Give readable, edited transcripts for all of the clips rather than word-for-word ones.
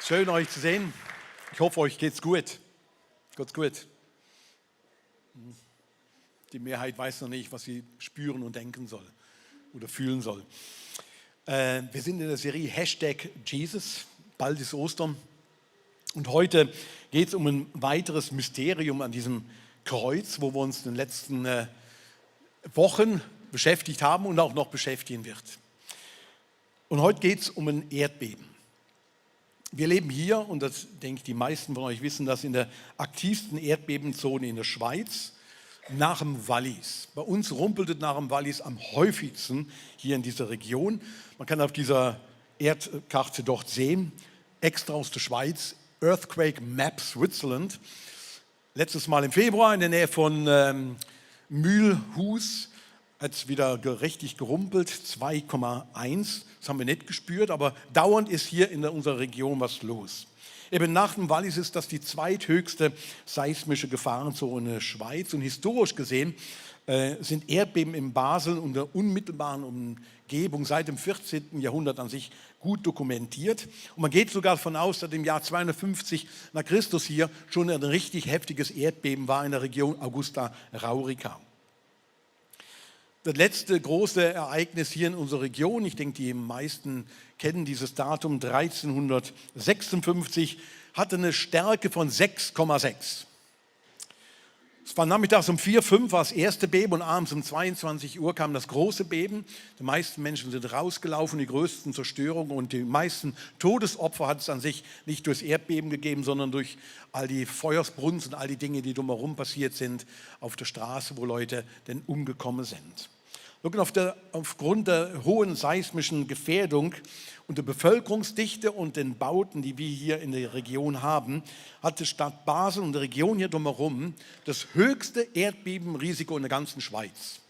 Schön, euch zu sehen. Ich hoffe, euch geht's gut. Geht's gut. Die Mehrheit weiß noch nicht, was sie spüren und denken soll oder fühlen soll. Wir sind in der Serie #Jesus. Bald ist Ostern. Und heute geht es um ein weiteres Mysterium an diesem Kreuz, wo wir uns in den letzten Wochen beschäftigt haben und auch noch beschäftigen wird. Und heute geht es um ein Erdbeben. Wir leben hier, und das denke ich, die meisten von euch wissen das, in der aktivsten Erdbebenzone in der Schweiz, nach dem Wallis. Bei uns rumpelt es nach dem Wallis am häufigsten hier in dieser Region. Man kann auf dieser Erdkarte dort sehen, extra aus der Schweiz, Earthquake Map Switzerland. Letztes Mal im Februar in der Nähe von Mühlhus hat es wieder richtig gerumpelt, 2,1. Das haben wir nicht gespürt, aber dauernd ist hier in unserer Region was los. Eben nach dem Wallis ist das die zweithöchste seismische Gefahrenzone der Schweiz. Und historisch gesehen sind Erdbeben in Basel und der unmittelbaren Umgebung seit dem 14. Jahrhundert an sich gut dokumentiert. Und man geht sogar davon aus, dass im Jahr 250 nach Christus hier schon ein richtig heftiges Erdbeben war in der Region Augusta Raurica. Das letzte große Ereignis hier in unserer Region, ich denke, die meisten kennen dieses Datum, 1356, hatte eine Stärke von 6,6. Es war nachmittags um 4, 5 war das erste Beben und abends um 22 Uhr kam das große Beben. Die meisten Menschen sind rausgelaufen, die größten Zerstörungen und die meisten Todesopfer hat es an sich nicht durchs Erdbeben gegeben, sondern durch all die Feuersbrunst und all die Dinge, die drumherum passiert sind auf der Straße, wo Leute denn umgekommen sind. Aufgrund der hohen seismischen Gefährdung und der Bevölkerungsdichte und den Bauten, die wir hier in der Region haben, hat die Stadt Basel und die Region hier drumherum das höchste Erdbebenrisiko in der ganzen Schweiz.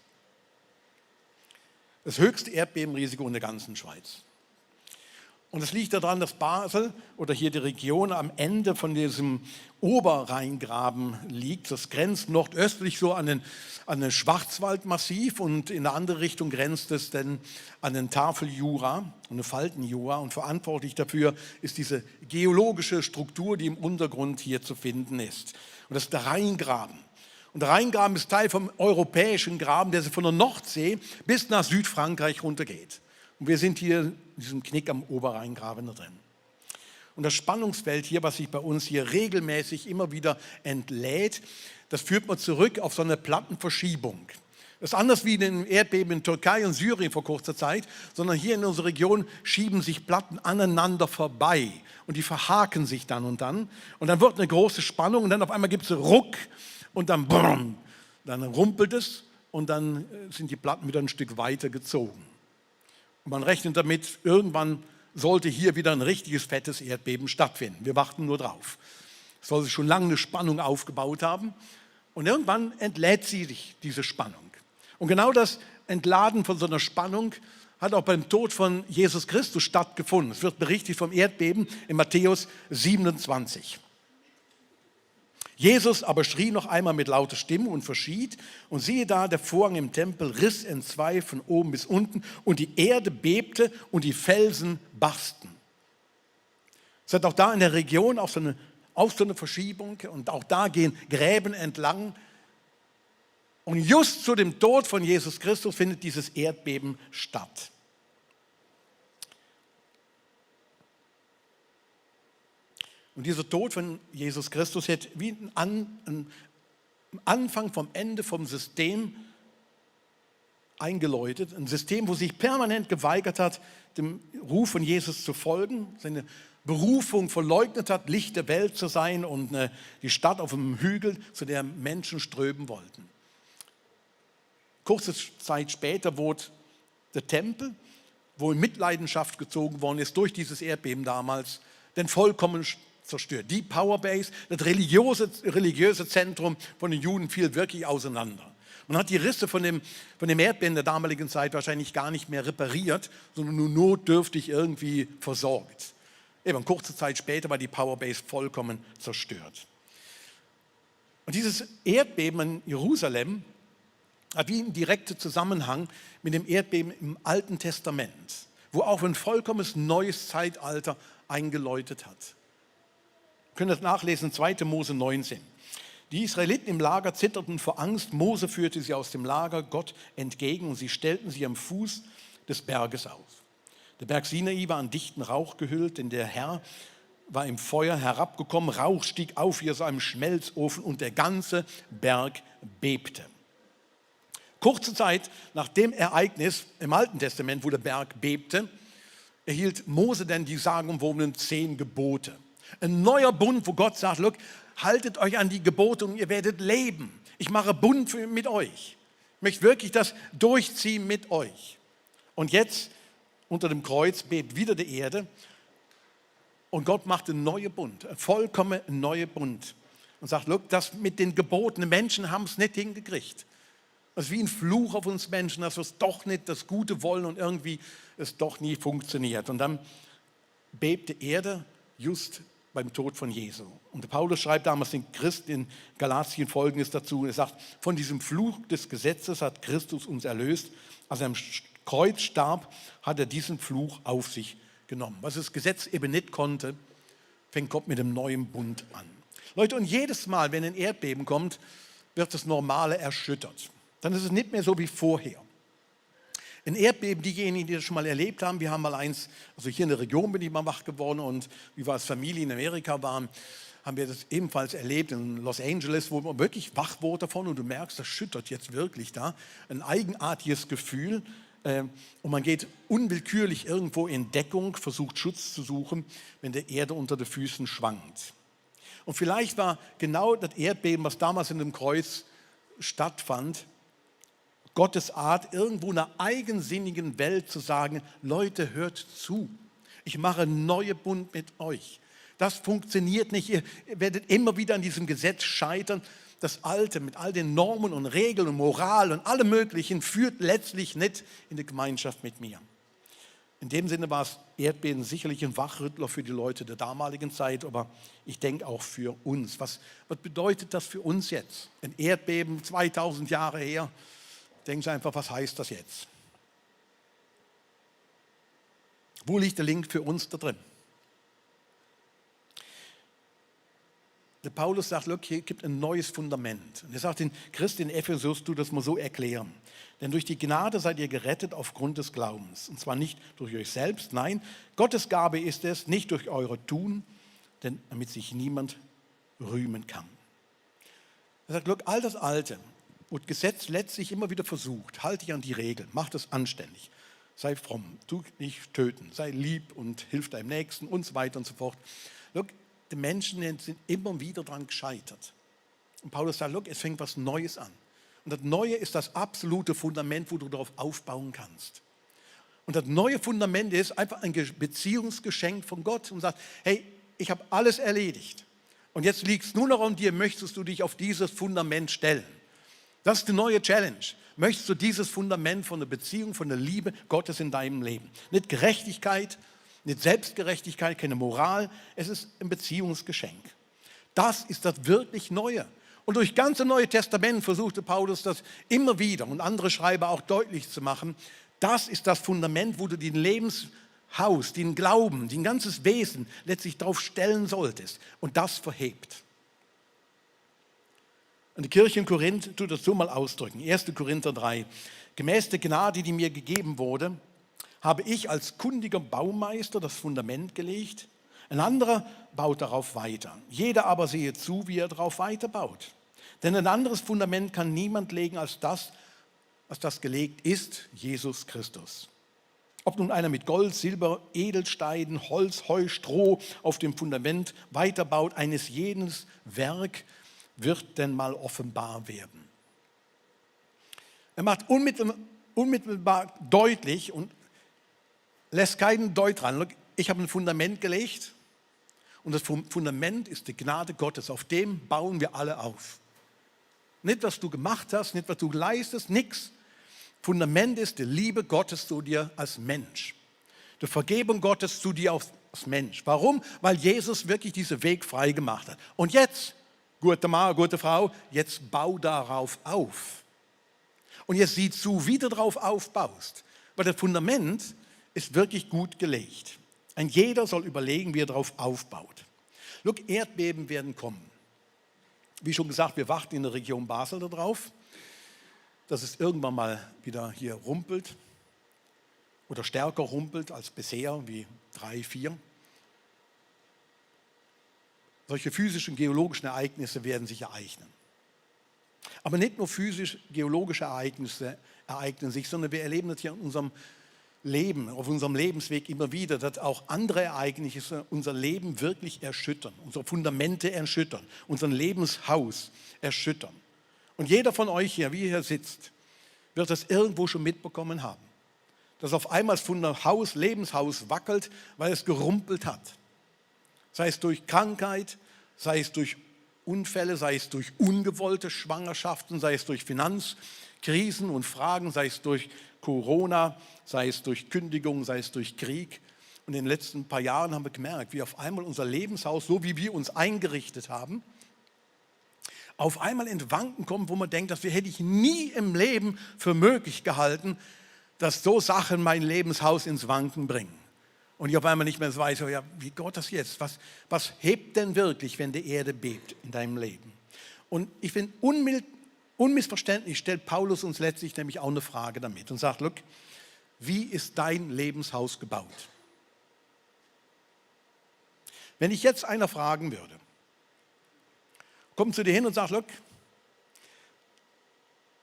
Das höchste Erdbebenrisiko in der ganzen Schweiz. Und es liegt daran, dass Basel oder hier die Region am Ende von diesem Oberrheingraben liegt. Das grenzt nordöstlich so an den Schwarzwaldmassiv und in eine andere Richtung grenzt es dann an den Tafeljura und den Faltenjura. Und verantwortlich dafür ist diese geologische Struktur, die im Untergrund hier zu finden ist. Und das ist der Rheingraben. Und der Rheingraben ist Teil vom europäischen Graben, der von der Nordsee bis nach Südfrankreich runtergeht. Und wir sind hier in diesem Knick am Oberrheingraben drin. Und das Spannungsfeld hier, was sich bei uns hier regelmäßig immer wieder entlädt, das führt man zurück auf so eine Plattenverschiebung. Das ist anders wie in den Erdbeben in Türkei und Syrien vor kurzer Zeit, sondern hier in unserer Region schieben sich Platten aneinander vorbei und die verhaken sich dann. Und dann wird eine große Spannung und dann auf einmal gibt es einen Ruck und dann brumm, dann rumpelt es und dann sind die Platten wieder ein Stück weiter gezogen. Und man rechnet damit, irgendwann sollte hier wieder ein richtiges fettes Erdbeben stattfinden. Wir warten nur drauf. Es soll sich schon lange eine Spannung aufgebaut haben und irgendwann entlädt sie sich, diese Spannung. Und genau das Entladen von so einer Spannung hat auch beim Tod von Jesus Christus stattgefunden. Es wird berichtet vom Erdbeben in Matthäus 27. Jesus aber schrie noch einmal mit lauter Stimme und verschied, und siehe da, der Vorhang im Tempel riss entzwei von oben bis unten und die Erde bebte und die Felsen barsten. Es hat auch da in der Region auch so eine Verschiebung und auch da gehen Gräben entlang. Und just zu dem Tod von Jesus Christus findet dieses Erdbeben statt. Und dieser Tod von Jesus Christus hat wie ein Anfang vom Ende vom System eingeläutet. Ein System, wo sich permanent geweigert hat, dem Ruf von Jesus zu folgen, seine Berufung verleugnet hat, Licht der Welt zu sein und die Stadt auf einem Hügel, zu der Menschen strömen wollten. Kurze Zeit später wurde der Tempel, wo in Mitleidenschaft gezogen worden ist durch dieses Erdbeben damals, denn vollkommen zerstört. Die Powerbase, das religiöse Zentrum von den Juden fiel wirklich auseinander. Man hat die Risse von dem Erdbeben der damaligen Zeit wahrscheinlich gar nicht mehr repariert, sondern nur notdürftig irgendwie versorgt. Eben kurze Zeit später war die Powerbase vollkommen zerstört. Und dieses Erdbeben in Jerusalem hat wie einen direkten Zusammenhang mit dem Erdbeben im Alten Testament, wo auch ein vollkommenes neues Zeitalter eingeläutet hat. könnt das nachlesen, 2. Mose 19. Die Israeliten im Lager zitterten vor Angst. Mose führte sie aus dem Lager Gott entgegen und sie stellten sie am Fuß des Berges auf. Der Berg Sinai war in dichten Rauch gehüllt, denn der Herr war im Feuer herabgekommen. Rauch stieg auf wie aus einem Schmelzofen und der ganze Berg bebte. Kurze Zeit nach dem Ereignis im Alten Testament, wo der Berg bebte, erhielt Mose dann die sagenumwobenen 10 Gebote. Ein neuer Bund, wo Gott sagt, look, haltet euch an die Gebote und ihr werdet leben. Ich mache Bund mit euch. Ich möchte wirklich das durchziehen mit euch. Und jetzt unter dem Kreuz bebt wieder die Erde und Gott macht einen neuen Bund, einen vollkommen neuen Bund. Und sagt, look, das mit den Geboten, die Menschen haben es nicht hingekriegt. Das ist wie ein Fluch auf uns Menschen, dass wir es doch nicht das Gute wollen und irgendwie es doch nie funktioniert. Und dann bebt die Erde just beim Tod von Jesu. Und Paulus schreibt damals den Christen in Galatien Folgendes dazu. Er sagt, von diesem Fluch des Gesetzes hat Christus uns erlöst. Als er am Kreuz starb, hat er diesen Fluch auf sich genommen. Was das Gesetz eben nicht konnte, fängt Gott mit dem neuen Bund an. Leute, und jedes Mal, wenn ein Erdbeben kommt, wird das Normale erschüttert. Dann ist es nicht mehr so wie vorher. Ein Erdbeben, diejenigen, die das schon mal erlebt haben, wir haben mal eins, also hier in der Region bin ich mal wach geworden und wie wir als Familie in Amerika waren, haben wir das ebenfalls erlebt in Los Angeles, wo man wirklich wach wurde davon und du merkst, das schüttert jetzt wirklich da. Ein eigenartiges Gefühl und man geht unwillkürlich irgendwo in Deckung, versucht Schutz zu suchen, wenn die Erde unter den Füßen schwankt. Und vielleicht war genau das Erdbeben, was damals in dem Kreuz stattfand, Gottes Art, irgendwo in einer eigensinnigen Welt zu sagen, Leute, hört zu, ich mache einen neuen Bund mit euch. Das funktioniert nicht, ihr werdet immer wieder an diesem Gesetz scheitern. Das Alte mit all den Normen und Regeln und Moral und allem Möglichen führt letztlich nicht in die Gemeinschaft mit mir. In dem Sinne war das Erdbeben sicherlich ein Wachrüttler für die Leute der damaligen Zeit, aber ich denke auch für uns. Was bedeutet das für uns jetzt? Ein Erdbeben 2000 Jahre her. Denken Sie einfach, was heißt das jetzt? Wo liegt der Link für uns da drin? Der Paulus sagt, look, hier gibt ein neues Fundament. Und er sagt den Christen in Ephesus, du das mal so erklären. Denn durch die Gnade seid ihr gerettet aufgrund des Glaubens. Und zwar nicht durch euch selbst, nein, Gottes Gabe ist es, nicht durch eure Tun, denn damit sich niemand rühmen kann. Er sagt, look, all das Alte, und Gesetz letztlich immer wieder versucht, halte dich an die Regeln, mach das anständig, sei fromm, tu nicht töten, sei lieb und hilf deinem Nächsten und so weiter und so fort. Look, die Menschen sind immer wieder daran gescheitert. Und Paulus sagt, look, es fängt was Neues an. Und das Neue ist das absolute Fundament, wo du darauf aufbauen kannst. Und das neue Fundament ist einfach ein Beziehungsgeschenk von Gott und sagt, hey, ich habe alles erledigt. Und jetzt liegt es nur noch an dir, möchtest du dich auf dieses Fundament stellen. Das ist die neue Challenge. Möchtest du dieses Fundament von der Beziehung, von der Liebe Gottes in deinem Leben? Nicht Gerechtigkeit, nicht Selbstgerechtigkeit, keine Moral. Es ist ein Beziehungsgeschenk. Das ist das wirklich Neue. Und durch das ganze Neue Testament versuchte Paulus das immer wieder und andere Schreiber auch deutlich zu machen. Das ist das Fundament, wo du den Lebenshaus, den Glauben, dein ganzes Wesen letztlich darauf stellen solltest. Und das verhebt. Und die Kirche in Korinth tut das so mal ausdrücken. 1. Korinther 3. Gemäß der Gnade, die mir gegeben wurde, habe ich als kundiger Baumeister das Fundament gelegt. Ein anderer baut darauf weiter. Jeder aber sehe zu, wie er darauf weiterbaut. Denn ein anderes Fundament kann niemand legen als das gelegt ist, Jesus Christus. Ob nun einer mit Gold, Silber, Edelsteinen, Holz, Heu, Stroh auf dem Fundament weiterbaut, eines jeden Werk wird denn mal offenbar werden. Er macht unmittelbar deutlich und lässt keinen Deut dran. Ich habe ein Fundament gelegt und das Fundament ist die Gnade Gottes. Auf dem bauen wir alle auf. Nicht, was du gemacht hast, nicht, was du leistest, nichts. Fundament ist die Liebe Gottes zu dir als Mensch. Die Vergebung Gottes zu dir als Mensch. Warum? Weil Jesus wirklich diesen Weg frei gemacht hat. Und jetzt, gute Mann, gute Frau, jetzt bau darauf auf. Und jetzt sieh zu, wie du darauf aufbaust. Weil das Fundament ist wirklich gut gelegt. Ein jeder soll überlegen, wie er darauf aufbaut. Look, Erdbeben werden kommen. Wie schon gesagt, wir warten in der Region Basel darauf, dass es irgendwann mal wieder hier rumpelt oder stärker rumpelt als bisher, wie 3, 4. Solche physischen, geologischen Ereignisse werden sich ereignen. Aber nicht nur physisch-geologische Ereignisse ereignen sich, sondern wir erleben das ja in unserem Leben, auf unserem Lebensweg immer wieder, dass auch andere Ereignisse unser Leben wirklich erschüttern, unsere Fundamente erschüttern, unser Lebenshaus erschüttern. Und jeder von euch hier, wie ihr hier sitzt, wird das irgendwo schon mitbekommen haben, dass auf einmal das Lebenshaus wackelt, weil es gerumpelt hat. Sei es durch Krankheit, sei es durch Unfälle, sei es durch ungewollte Schwangerschaften, sei es durch Finanzkrisen und Fragen, sei es durch Corona, sei es durch Kündigung, sei es durch Krieg. Und in den letzten paar Jahren haben wir gemerkt, wie auf einmal unser Lebenshaus, so wie wir uns eingerichtet haben, auf einmal in Wanken kommt, wo man denkt, hätte ich nie im Leben für möglich gehalten, dass so Sachen mein Lebenshaus ins Wanken bringen. Und ich auf einmal nicht mehr weiß, ja, wie Gott das jetzt? Was hebt denn wirklich, wenn die Erde bebt in deinem Leben? Und ich finde, unmissverständlich stellt Paulus uns letztlich nämlich auch eine Frage damit und sagt, look, wie ist dein Lebenshaus gebaut? Wenn ich jetzt einer fragen würde, kommt zu dir hin und sagt, look,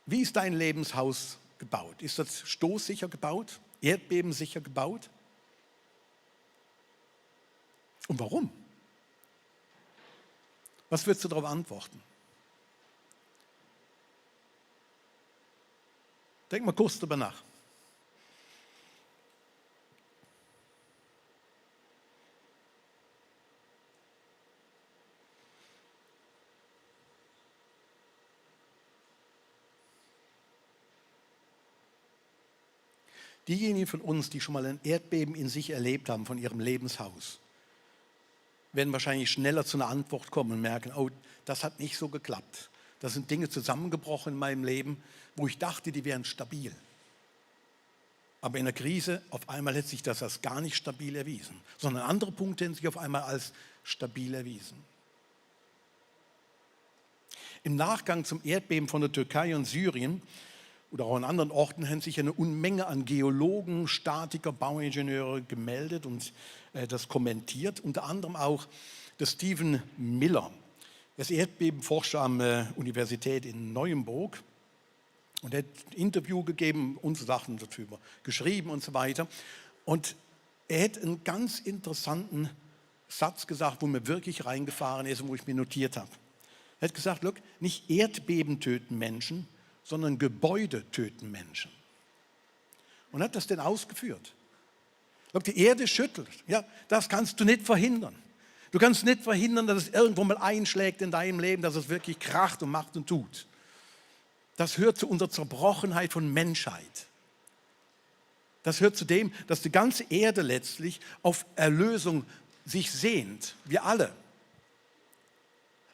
wie ist dein Lebenshaus gebaut? Ist das stoßsicher gebaut? Erdbebensicher gebaut? Und warum? Was würdest du darauf antworten? Denk mal kurz darüber nach. Diejenigen von uns, die schon mal ein Erdbeben in sich erlebt haben von ihrem Lebenshaus, werden wahrscheinlich schneller zu einer Antwort kommen und merken, oh, das hat nicht so geklappt. Da sind Dinge zusammengebrochen in meinem Leben, wo ich dachte, die wären stabil. Aber in der Krise, auf einmal hat sich das als gar nicht stabil erwiesen, sondern andere Punkte haben sich auf einmal als stabil erwiesen. Im Nachgang zum Erdbeben von der Türkei und Syrien oder auch an anderen Orten haben sich eine Unmenge an Geologen, Statiker, Bauingenieure gemeldet und das kommentiert. Unter anderem auch der Stephen Miller. Er ist Erdbebenforscher an der Universität in Neuenburg und er hat ein Interview gegeben, unsere Sachen darüber geschrieben und so weiter. Und er hat einen ganz interessanten Satz gesagt, wo mir wirklich reingefahren ist und wo ich mir notiert habe. Er hat gesagt, look, nicht Erdbeben töten Menschen, sondern Gebäude töten Menschen. Und hat das denn ausgeführt. Die Erde schüttelt. Ja, das kannst du nicht verhindern. Du kannst nicht verhindern, dass es irgendwo mal einschlägt in deinem Leben, dass es wirklich kracht und macht und tut. Das gehört zu unserer Zerbrochenheit von Menschheit. Das gehört zu dem, dass die ganze Erde letztlich auf Erlösung sich sehnt. Wir alle.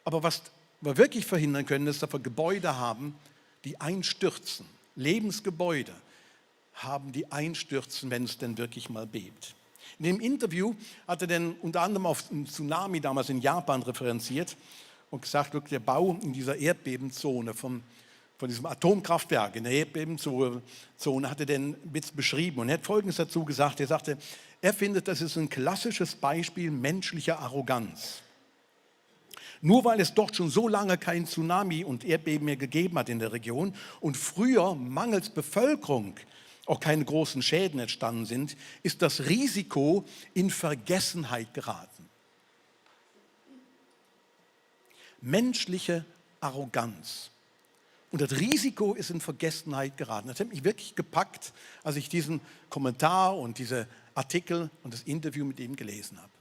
Aber was wir wirklich verhindern können, ist, dass wir Gebäude haben, die einstürzen. Lebensgebäude haben, die einstürzen, wenn es denn wirklich mal bebt. In dem Interview hat er dann unter anderem auf den Tsunami damals in Japan referenziert und gesagt, der Bau in dieser Erdbebenzone von diesem Atomkraftwerk in der Erdbebenzone hat er dann beschrieben und er hat Folgendes dazu gesagt. Er sagte, er findet, das ist ein klassisches Beispiel menschlicher Arroganz. Nur weil es dort schon so lange kein Tsunami und Erdbeben mehr gegeben hat in der Region und früher mangels Bevölkerung auch keine großen Schäden entstanden sind, ist das Risiko in Vergessenheit geraten. Menschliche Arroganz. Und das Risiko ist in Vergessenheit geraten. Das hat mich wirklich gepackt, als ich diesen Kommentar und diese Artikel und das Interview mit ihm gelesen habe.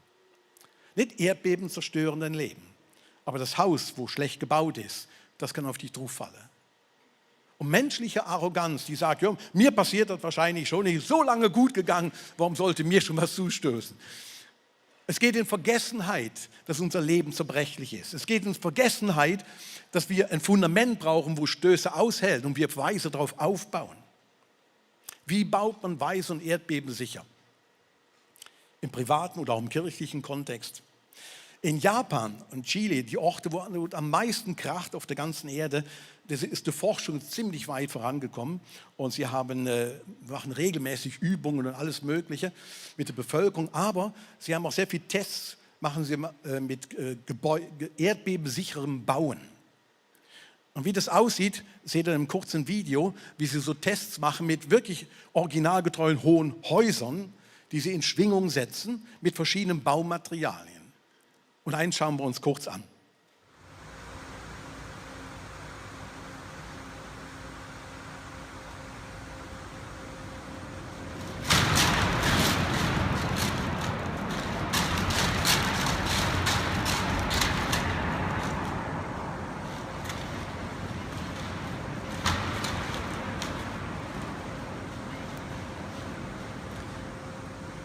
Nicht Erdbeben zerstören dein Leben. Aber das Haus, wo schlecht gebaut ist, das kann auf dich drauf fallen. Und menschliche Arroganz, die sagt, ja, mir passiert das wahrscheinlich schon, nicht so lange gut gegangen, warum sollte mir schon was zustößen? Es geht in Vergessenheit, dass unser Leben zerbrechlich ist. Es geht in Vergessenheit, dass wir ein Fundament brauchen, wo Stöße aushält und wir weise darauf aufbauen. Wie baut man weise und Erdbeben sicher? Im privaten oder auch im kirchlichen Kontext. In Japan und Chile, die Orte, wo am meisten kracht auf der ganzen Erde, das ist die Forschung ziemlich weit vorangekommen und sie machen regelmäßig Übungen und alles Mögliche mit der Bevölkerung, aber sie haben auch sehr viele Tests, machen sie mit erdbebensicherem Bauen. Und wie das aussieht, seht ihr in einem kurzen Video, wie sie so Tests machen mit wirklich originalgetreuen hohen Häusern, die sie in Schwingung setzen mit verschiedenen Baumaterialien. Und eins schauen wir uns kurz an.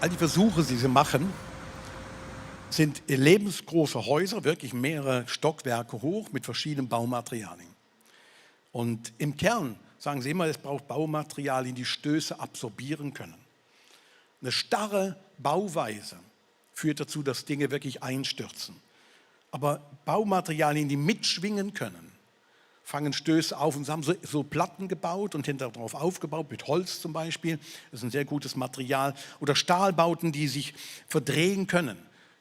All die Versuche, die sie machen, sind lebensgroße Häuser, wirklich mehrere Stockwerke hoch mit verschiedenen Baumaterialien. Und im Kern sagen sie immer, es braucht Baumaterialien, die Stöße absorbieren können. Eine starre Bauweise führt dazu, dass Dinge wirklich einstürzen. Aber Baumaterialien, die mitschwingen können, fangen Stöße auf und sie haben so Platten gebaut und hinterher darauf aufgebaut, mit Holz zum Beispiel, das ist ein sehr gutes Material, oder Stahlbauten, die sich verdrehen können,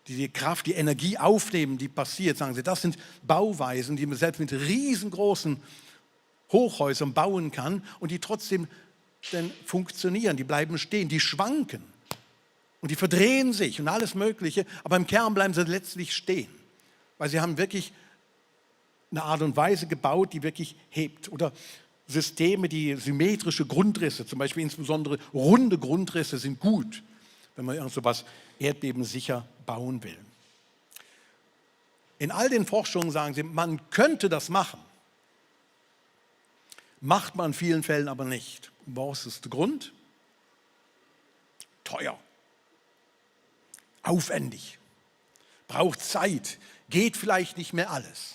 die Kraft, die Energie aufnehmen, die passiert, sagen sie, das sind Bauweisen, die man selbst mit riesengroßen Hochhäusern bauen kann und die trotzdem dann funktionieren, die bleiben stehen, die schwanken und die verdrehen sich und alles Mögliche, aber im Kern bleiben sie letztlich stehen, weil sie haben wirklich eine Art und Weise gebaut, die wirklich hebt. Oder Systeme, die symmetrische Grundrisse, zum Beispiel insbesondere runde Grundrisse sind gut, wenn man irgend so was erdbebensicher bauen will. In all den Forschungen sagen sie, man könnte das machen, macht man in vielen Fällen aber nicht. Was ist der Grund? Teuer, aufwendig, braucht Zeit, geht vielleicht nicht mehr alles.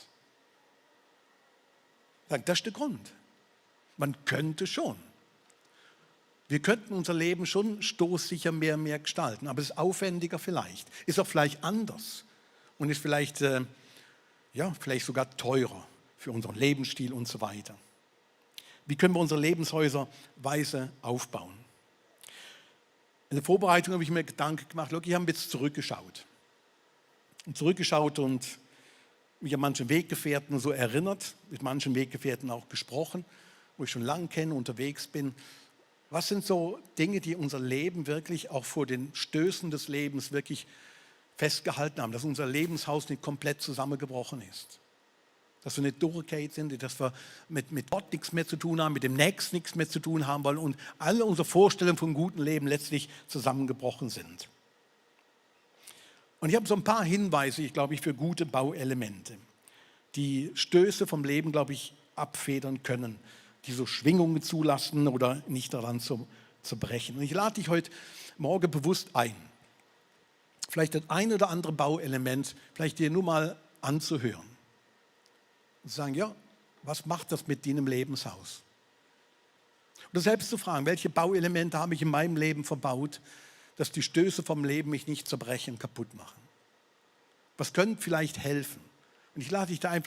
Das ist der Grund. Man könnte schon. Wir könnten unser Leben schon stoßsicher mehr und mehr gestalten, aber es ist aufwendiger vielleicht, ist auch vielleicht anders und ist vielleicht sogar teurer für unseren Lebensstil und so weiter. Wie können wir unsere Lebenshäuser weise aufbauen? In der Vorbereitung habe ich mir Gedanken gemacht, ich habe jetzt zurückgeschaut und mich an manchen Weggefährten so erinnert, mit manchen Weggefährten auch gesprochen, wo ich schon lange kenne, unterwegs bin. Was sind so Dinge, die unser Leben wirklich auch vor den Stößen des Lebens wirklich festgehalten haben, dass unser Lebenshaus nicht komplett zusammengebrochen ist? Dass wir nicht durchgekehrt sind, dass wir mit Gott nichts mehr zu tun haben, mit dem Nächsten nichts mehr zu tun haben wollen und alle unsere Vorstellungen vom guten Leben letztlich zusammengebrochen sind. Und ich habe so ein paar Hinweise, für gute Bauelemente, die Stöße vom Leben, abfedern können, die so Schwingungen zulassen oder nicht daran zu brechen. Und ich lade dich heute Morgen bewusst ein, vielleicht das ein oder andere Bauelement, vielleicht dir nur mal anzuhören und zu sagen, ja, was macht das mit deinem Lebenshaus? Oder selbst zu fragen, welche Bauelemente habe ich in meinem Leben verbaut, dass die Stöße vom Leben mich nicht zerbrechen, kaputt machen. Was könnte vielleicht helfen? Und ich lade dich da ein,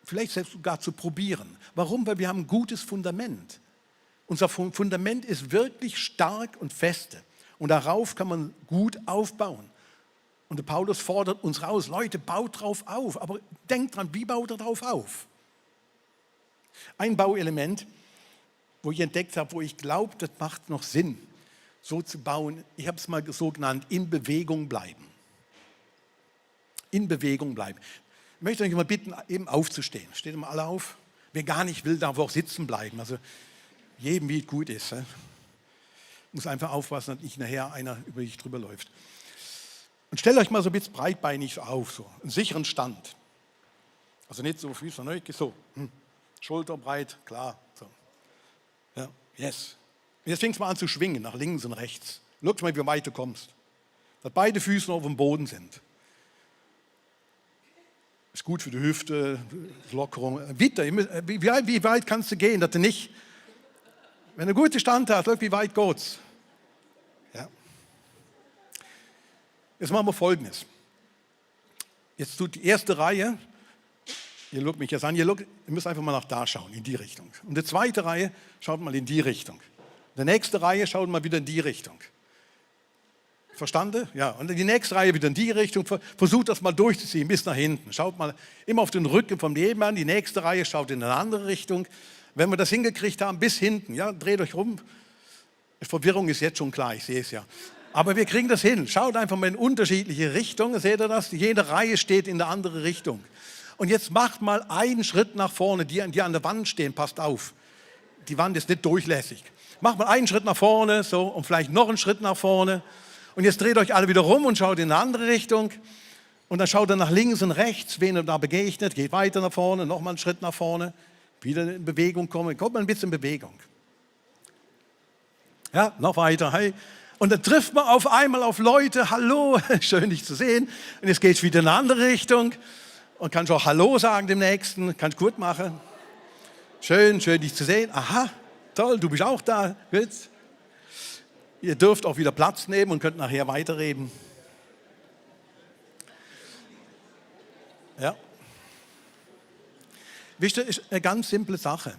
vielleicht selbst sogar zu probieren. Warum? Weil wir haben ein gutes Fundament. Unser Fundament ist wirklich stark und feste. Und darauf kann man gut aufbauen. Und der Paulus fordert uns raus, Leute, baut drauf auf. Aber denkt dran, wie baut er drauf auf? Ein Bauelement, wo ich entdeckt habe, wo ich glaube, das macht noch Sinn, so zu bauen, ich habe es mal so genannt, in Bewegung bleiben. In Bewegung bleiben. Ich möchte euch mal bitten, eben aufzustehen. Steht mal alle auf. Wer gar nicht will, darf auch sitzen bleiben. Also jedem, wie es gut ist. Muss einfach aufpassen, dass nicht nachher einer über dich drüber läuft. Und stellt euch mal so ein bisschen breitbeinig auf, so einen sicheren Stand. Also nicht so Füße, so. Schulterbreit, klar. So. Ja, yes. Und jetzt fängst du mal an zu schwingen, nach links und rechts. Schau mal, wie weit du kommst. Dass beide Füße auf dem Boden sind. Ist gut für die Hüfte, Lockerung. Wie weit kannst du gehen, dass du nicht, wenn du einen guten Stand hast, wie weit geht's? Ja. Jetzt machen wir Folgendes. Jetzt tut die erste Reihe, ihr schaut mich jetzt an, ihr müsst einfach mal nach da schauen, in die Richtung. Und die zweite Reihe schaut mal in die Richtung. Die nächste Reihe schaut mal wieder in die Richtung. Verstanden? Ja, und die nächste Reihe wieder in die Richtung. Versucht das mal durchzuziehen bis nach hinten. Schaut mal immer auf den Rücken vom Nebenmann. Die nächste Reihe schaut in eine andere Richtung. Wenn wir das hingekriegt haben, bis hinten, ja, dreht euch rum. Verwirrung ist jetzt schon klar, ich sehe es ja. Aber wir kriegen das hin. Schaut einfach mal in unterschiedliche Richtungen. Seht ihr das? Jede Reihe steht in eine andere Richtung. Und jetzt macht mal einen Schritt nach vorne, die an der Wand stehen, passt auf. Die Wand ist nicht durchlässig. Macht mal einen Schritt nach vorne, so, und vielleicht noch einen Schritt nach vorne. Und jetzt dreht euch alle wieder rum und schaut in eine andere Richtung. Und dann schaut ihr nach links und rechts, wen ihr da begegnet. Geht weiter nach vorne, nochmal einen Schritt nach vorne. Wieder in Bewegung kommen. Kommt mal ein bisschen in Bewegung. Ja, noch weiter. Hey. Und dann trifft man auf einmal auf Leute. Hallo, schön dich zu sehen. Und jetzt geht es wieder in eine andere Richtung. Und kannst auch Hallo sagen dem Nächsten. Kannst gut machen. Schön dich zu sehen. Aha, toll, du bist auch da. Gut. Ihr dürft auch wieder Platz nehmen und könnt nachher weiterreden. Ja. Wisst ihr, ist eine ganz simple Sache.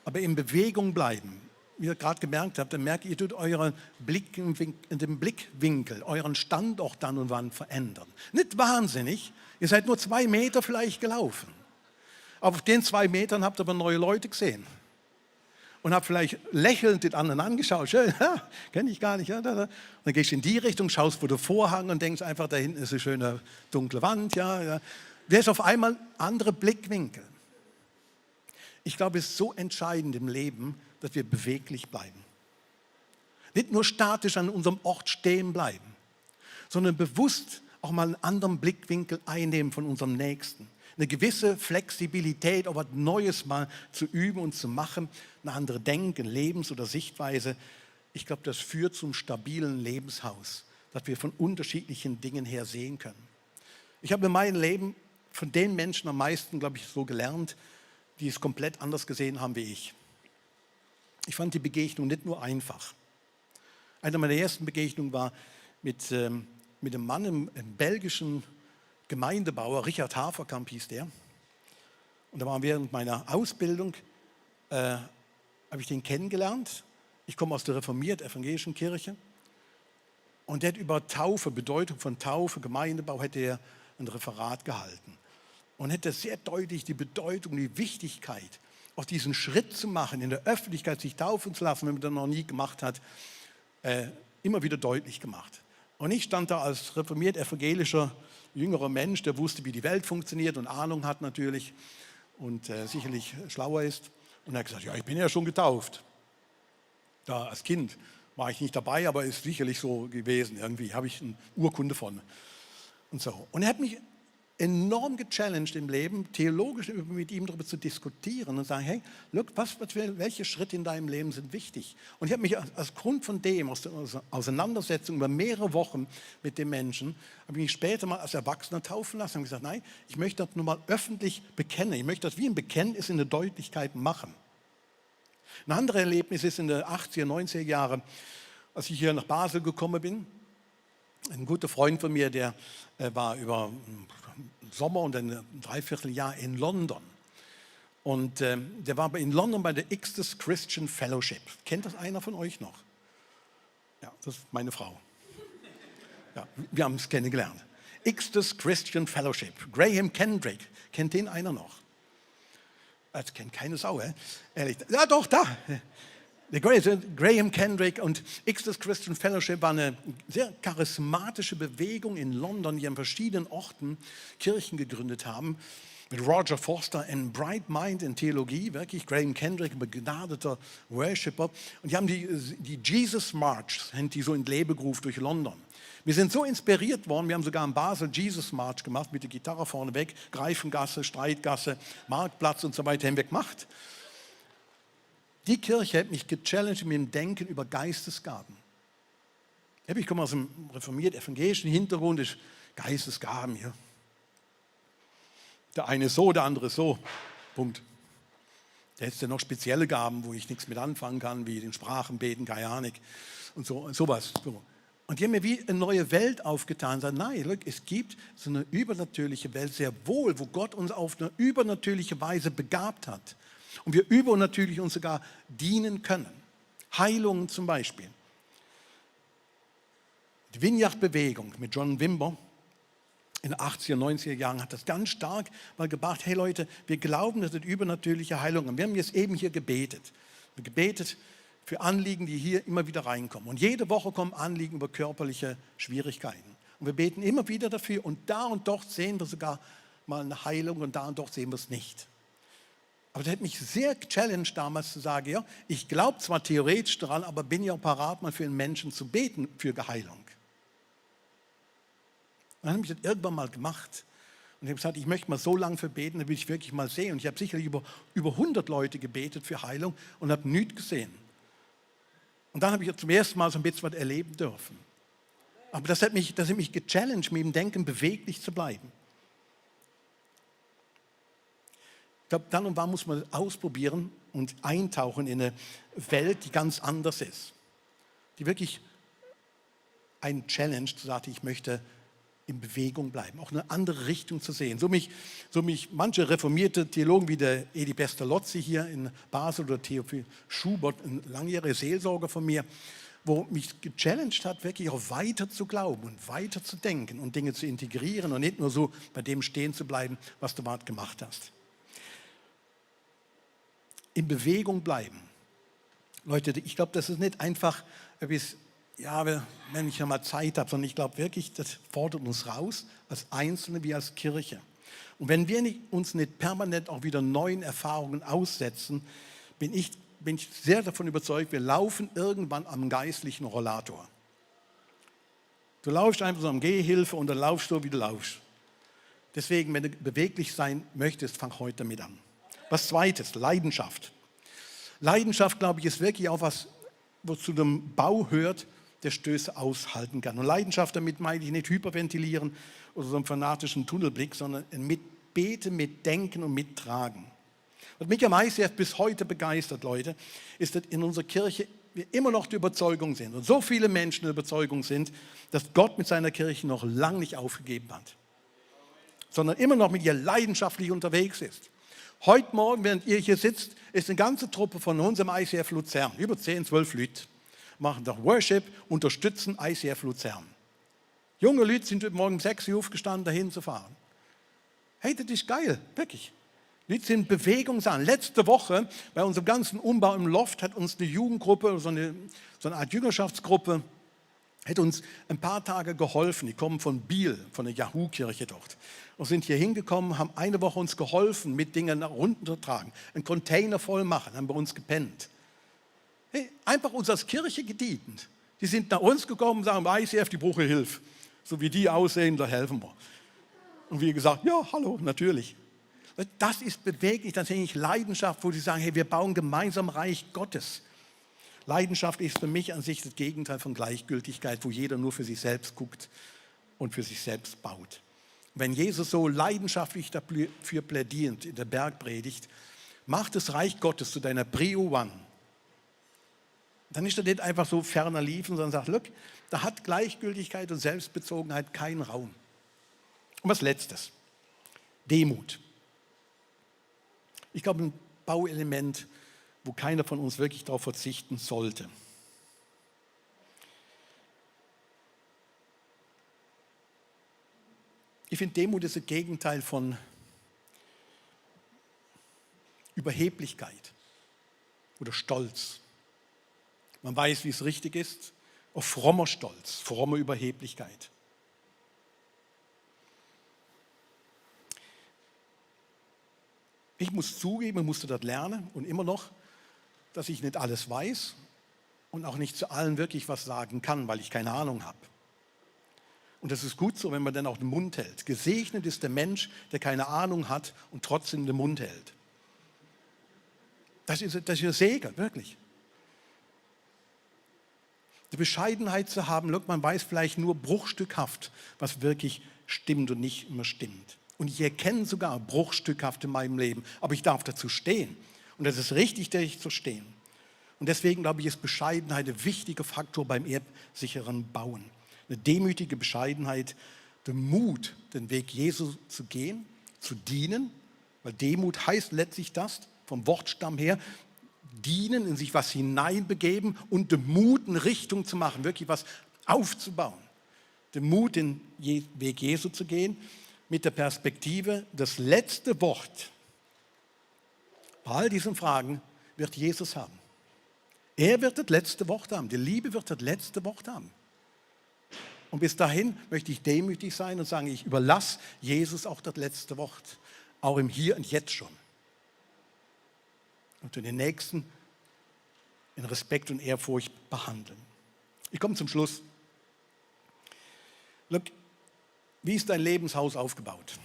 Aber in Bewegung bleiben. Wie ihr gerade gemerkt habt, dann merkt ihr, tut euren den Blickwinkel, euren Standort dann und wann verändern. Nicht wahnsinnig. Ihr seid nur 2 Meter vielleicht gelaufen. Aber auf den 2 Metern habt ihr aber neue Leute gesehen. Und habt vielleicht lächelnd den anderen angeschaut. Schön, kenne ich gar nicht. Ja, Und dann gehst du in die Richtung, schaust vor den Vorhang und denkst einfach, da hinten ist eine schöne dunkle Wand. Ja. Der ist auf einmal andere Blickwinkel. Ich glaube, es ist so entscheidend im Leben, dass wir beweglich bleiben. Nicht nur statisch an unserem Ort stehen bleiben, sondern bewusst auch mal einen anderen Blickwinkel einnehmen von unserem Nächsten. Eine gewisse Flexibilität, auch was Neues mal zu üben und zu machen, eine andere Denken, Lebens- oder Sichtweise. Ich glaube, das führt zum stabilen Lebenshaus, dass wir von unterschiedlichen Dingen her sehen können. Ich habe in meinem Leben von den Menschen am meisten, glaube ich, so gelernt, die es komplett anders gesehen haben wie ich. Ich fand die Begegnung nicht nur einfach. Eine meiner ersten Begegnungen war mit einem Mann, einem belgischen Gemeindebauer, Richard Haverkamp hieß der. Und da war während meiner Ausbildung, habe ich den kennengelernt. Ich komme aus der reformiert-evangelischen Kirche. Und der hat über Taufe, Bedeutung von Taufe, Gemeindebau, hätte er ein Referat gehalten. Und hätte sehr deutlich die Bedeutung, die Wichtigkeit, auch diesen Schritt zu machen, in der Öffentlichkeit sich taufen zu lassen, wenn man das noch nie gemacht hat, immer wieder deutlich gemacht. Und ich stand da als reformiert-evangelischer jüngerer Mensch, der wusste, wie die Welt funktioniert und Ahnung hat natürlich und sicherlich schlauer ist. Und er hat gesagt, ja, ich bin ja schon getauft. Da als Kind war ich nicht dabei, aber ist sicherlich so gewesen. Irgendwie habe ich eine Urkunde von. Und so. Und er hat mich enorm gechallenged im Leben, theologisch mit ihm darüber zu diskutieren und sagen, hey, look, welche Schritte in deinem Leben sind wichtig? Und ich habe mich als Grund von dem, aus der Auseinandersetzung über mehrere Wochen mit dem Menschen, habe ich mich später mal als Erwachsener taufen lassen und gesagt, nein, ich möchte das nun mal öffentlich bekennen. Ich möchte das wie ein Bekenntnis in der Deutlichkeit machen. Ein anderes Erlebnis ist in den 80er, 90er Jahren, als ich hier nach Basel gekommen bin. Ein guter Freund von mir, der war über Sommer und ein Dreivierteljahr in London. Und der war in London bei der Ixtus Christian Fellowship. Kennt das einer von euch noch? Ja, das ist meine Frau. Ja, wir haben es kennengelernt. Ixtus Christian Fellowship. Graham Kendrick. Kennt den einer noch? Das kennt keine Sau, ehrlich. Ja, doch, da. Graham Kendrick und Ixtus Christian Fellowship war eine sehr charismatische Bewegung in London, die an verschiedenen Orten Kirchen gegründet haben. Mit Roger Foster, ein Bright Mind in Theologie, wirklich Graham Kendrick, ein begnadeter Worshipper. Und die haben die Jesus March, sind die so in Leben gerufen durch London. Wir sind so inspiriert worden, wir haben sogar in Basel Jesus March gemacht, mit der Gitarre vorneweg, Greifengasse, Streitgasse, Marktplatz und so weiter haben wir gemacht. Die Kirche hat mich gechallenged mit dem Denken über Geistesgaben. Ich komme aus einem reformiert-evangelischen Hintergrund, ist Geistesgaben hier. Der eine so, der andere so. Punkt. Da hättest du noch spezielle Gaben, wo ich nichts mit anfangen kann, wie den Sprachen beten, keine Ahnung und sowas. Und die haben mir wie eine neue Welt aufgetan. Sagen, nein, look, es gibt so eine übernatürliche Welt, sehr wohl, wo Gott uns auf eine übernatürliche Weise begabt hat. Und wir übernatürlich uns sogar dienen können. Heilungen zum Beispiel. Die Vineyard-Bewegung mit John Wimber in den 80er, 90er Jahren hat das ganz stark mal gebracht. Hey Leute, wir glauben, das sind übernatürliche Heilungen. Wir haben jetzt eben hier gebetet. Wir haben gebetet für Anliegen, die hier immer wieder reinkommen. Und jede Woche kommen Anliegen über körperliche Schwierigkeiten. Und wir beten immer wieder dafür. Und da und dort sehen wir sogar mal eine Heilung und da und dort sehen wir es nicht. Aber das hat mich sehr gechallenged damals zu sagen, ja, ich glaube zwar theoretisch daran, aber bin ja auch parat, mal für einen Menschen zu beten für Heilung. Und dann habe ich das irgendwann mal gemacht. Und ich habe gesagt, ich möchte mal so lange für beten, damit ich wirklich mal sehe. Und ich habe sicherlich über 100 Leute gebetet für Heilung und habe nichts gesehen. Und dann habe ich zum ersten Mal so ein bisschen was erleben dürfen. Aber das hat mich gechallenged, mit dem Denken beweglich zu bleiben. Ich glaube, dann und wann muss man das ausprobieren und eintauchen in eine Welt, die ganz anders ist. Die wirklich einen Challenge, zu sagen, ich möchte in Bewegung bleiben, auch eine andere Richtung zu sehen. So mich manche reformierte Theologen wie der Edi Pestalozzi hier in Basel oder Theophil Schubert, ein langjähriger Seelsorger von mir, wo mich gechallenged hat, wirklich auch weiter zu glauben und weiter zu denken und Dinge zu integrieren und nicht nur so bei dem stehen zu bleiben, was du gerade gemacht hast. In Bewegung bleiben. Leute, ich glaube, das ist nicht einfach etwas, ja, wenn ich ja mal Zeit habe, sondern ich glaube wirklich, das fordert uns raus, als Einzelne wie als Kirche. Und wenn wir uns nicht permanent auch wieder neuen Erfahrungen aussetzen, bin ich sehr davon überzeugt, wir laufen irgendwann am geistlichen Rollator. Du laufst einfach so am Gehhilfe und dann laufst du, wie du laufst. Deswegen, wenn du beweglich sein möchtest, fang heute damit an. Was Zweites, Leidenschaft. Leidenschaft, glaube ich, ist wirklich auch was, was zu dem Bau hört, der Stöße aushalten kann. Und Leidenschaft, damit meine ich nicht hyperventilieren oder so einen fanatischen Tunnelblick, sondern mit Beten, mit Denken und mittragen. Was mich am ICF bis heute begeistert, Leute, ist, dass in unserer Kirche wir immer noch der Überzeugung sind und so viele Menschen der Überzeugung sind, dass Gott mit seiner Kirche noch lange nicht aufgegeben hat, sondern immer noch mit ihr leidenschaftlich unterwegs ist. Heute Morgen, während ihr hier sitzt, ist eine ganze Truppe von unserem ICF Luzern, über 10, 12 Leute, machen doch Worship, unterstützen ICF Luzern. Junge Leute sind heute Morgen um 6 Uhr aufgestanden, dahin zu fahren. Hey, das ist geil, wirklich. Leute sind in Bewegung sein. Letzte Woche bei unserem ganzen Umbau im Loft hat uns eine Jugendgruppe, so eine Art Jüngerschaftsgruppe, hat uns ein paar Tage geholfen. Die kommen von Biel, von der Yahoo-Kirche dort. Und sind hier hingekommen, haben eine Woche uns geholfen, mit Dingen nach unten zu tragen. Einen Container voll machen, haben bei uns gepennt. Hey, einfach uns als Kirche gedient. Die sind nach uns gekommen und sagen, ICF, die brauchen Hilfe. So wie die aussehen, da helfen wir. Und wir gesagt, ja, hallo, natürlich. Das ist beweglich, das ist eigentlich Leidenschaft, wo sie sagen, hey, wir bauen gemeinsam Reich Gottes. Leidenschaft ist für mich an sich das Gegenteil von Gleichgültigkeit, wo jeder nur für sich selbst guckt und für sich selbst baut. Wenn Jesus so leidenschaftlich dafür plädiert in der Bergpredigt, macht das Reich Gottes zu deiner Prio One. Dann ist er nicht einfach so ferner liefen, sondern sagt, look, da hat Gleichgültigkeit und Selbstbezogenheit keinen Raum. Und was Letztes, Demut. Ich glaube, ein Bauelement, wo keiner von uns wirklich darauf verzichten sollte. Ich finde, Demut ist das Gegenteil von Überheblichkeit oder Stolz. Man weiß, wie es richtig ist, auf frommer Stolz, fromme Überheblichkeit. Ich muss zugeben, ich musste das lernen und immer noch, dass ich nicht alles weiß und auch nicht zu allen wirklich was sagen kann, weil ich keine Ahnung habe. Und das ist gut so, wenn man dann auch den Mund hält. Gesegnet ist der Mensch, der keine Ahnung hat und trotzdem den Mund hält. Das ist ein Segen, wirklich. Die Bescheidenheit zu haben, man weiß vielleicht nur bruchstückhaft, was wirklich stimmt und nicht immer stimmt. Und ich erkenne sogar bruchstückhaft in meinem Leben, aber ich darf dazu stehen. Und das ist richtig, dazu zu stehen. Und deswegen glaube ich, ist Bescheidenheit ein wichtiger Faktor beim erbsicheren Bauen. eine demütige Bescheidenheit, den Mut, den Weg Jesu zu gehen, zu dienen, weil Demut heißt letztlich das, vom Wortstamm her, dienen, in sich was hineinbegeben und den Mut, eine Richtung zu machen, wirklich was aufzubauen. Den Mut, den Weg Jesu zu gehen, mit der Perspektive, das letzte Wort bei all diesen Fragen wird Jesus haben. Er wird das letzte Wort haben. Die Liebe wird das letzte Wort haben. Und bis dahin möchte ich demütig sein und sagen, ich überlasse Jesus auch das letzte Wort. Auch im Hier und Jetzt schon. Und den Nächsten in Respekt und Ehrfurcht behandeln. Ich komme zum Schluss. Look, wie ist dein Lebenshaus aufgebaut?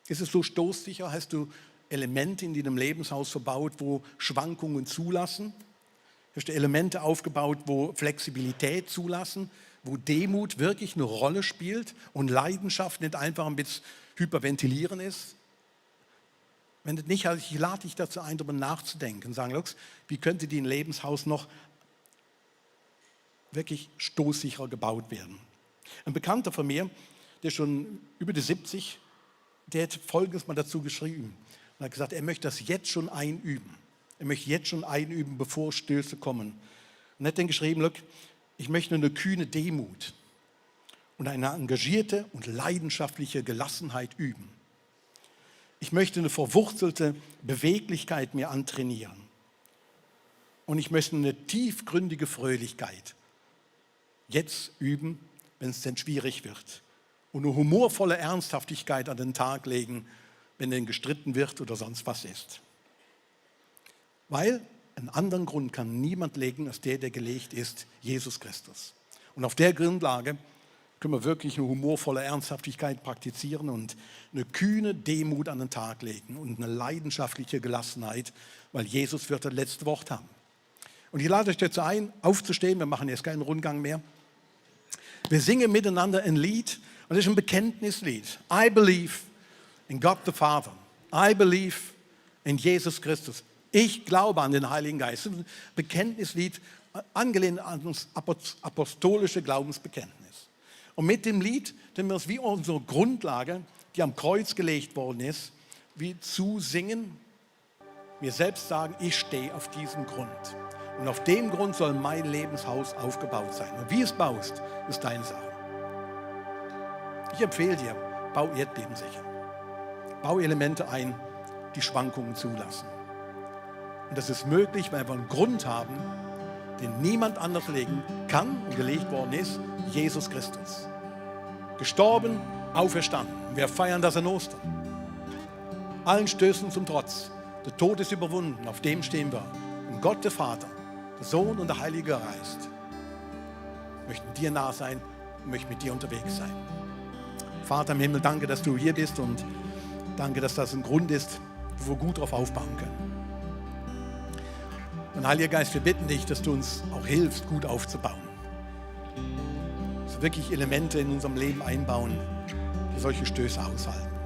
Ist es so stoßsicher? Hast du Elemente in deinem Lebenshaus verbaut, wo Schwankungen zulassen? Hast du Elemente aufgebaut, wo Flexibilität zulassen, wo Demut wirklich eine Rolle spielt und Leidenschaft nicht einfach ein bisschen hyperventilieren ist? Wenn das nicht, also ich lade dich dazu ein, darüber nachzudenken und sagen, Lux, wie könnte dein Lebenshaus noch wirklich stoßsicherer gebaut werden? Ein Bekannter von mir, der schon über die 70, der hat Folgendes mal dazu geschrieben. Er hat gesagt, er möchte das jetzt schon einüben. Er möchte jetzt schon einüben, bevor Stöße kommen. Und er hat dann geschrieben, look, ich möchte eine kühne Demut und eine engagierte und leidenschaftliche Gelassenheit üben. Ich möchte eine verwurzelte Beweglichkeit mir antrainieren. Und ich möchte eine tiefgründige Fröhlichkeit jetzt üben, wenn es denn schwierig wird. Und eine humorvolle Ernsthaftigkeit an den Tag legen, wenn denn gestritten wird oder sonst was ist. Weil einen anderen Grund kann niemand legen, als der gelegt ist, Jesus Christus. Und auf der Grundlage können wir wirklich eine humorvolle Ernsthaftigkeit praktizieren und eine kühne Demut an den Tag legen und eine leidenschaftliche Gelassenheit, weil Jesus wird das letzte Wort haben. Und ich lade euch dazu ein, aufzustehen, wir machen jetzt keinen Rundgang mehr. Wir singen miteinander ein Lied und das ist ein Bekenntnislied. I believe in God the Father. I believe in Jesus Christus. Ich glaube an den Heiligen Geist. Das ist ein Bekenntnislied, angelehnt an das apostolische Glaubensbekenntnis. Und mit dem Lied, den wir es wie unsere Grundlage, die am Kreuz gelegt worden ist, wie zusingen, mir selbst sagen, ich stehe auf diesem Grund. Und auf dem Grund soll mein Lebenshaus aufgebaut sein. Und wie es baust, ist deine Sache. Ich empfehle dir, bau Erdbeben sicher. Bau Elemente ein, die Schwankungen zulassen. Und das ist möglich, weil wir einen Grund haben, den niemand anders legen kann und gelegt worden ist, Jesus Christus. Gestorben, auferstanden. Wir feiern das an Ostern. Allen Stößen zum Trotz. Der Tod ist überwunden, auf dem stehen wir. Und Gott, der Vater, der Sohn und der Heilige Geist möchten dir nah sein und möchten mit dir unterwegs sein. Vater im Himmel, danke, dass du hier bist und danke, dass das ein Grund ist, wo wir gut darauf aufbauen können. Und Heiliger Geist, wir bitten dich, dass du uns auch hilfst, gut aufzubauen. Dass wir wirklich Elemente in unserem Leben einbauen, die solche Stöße aushalten.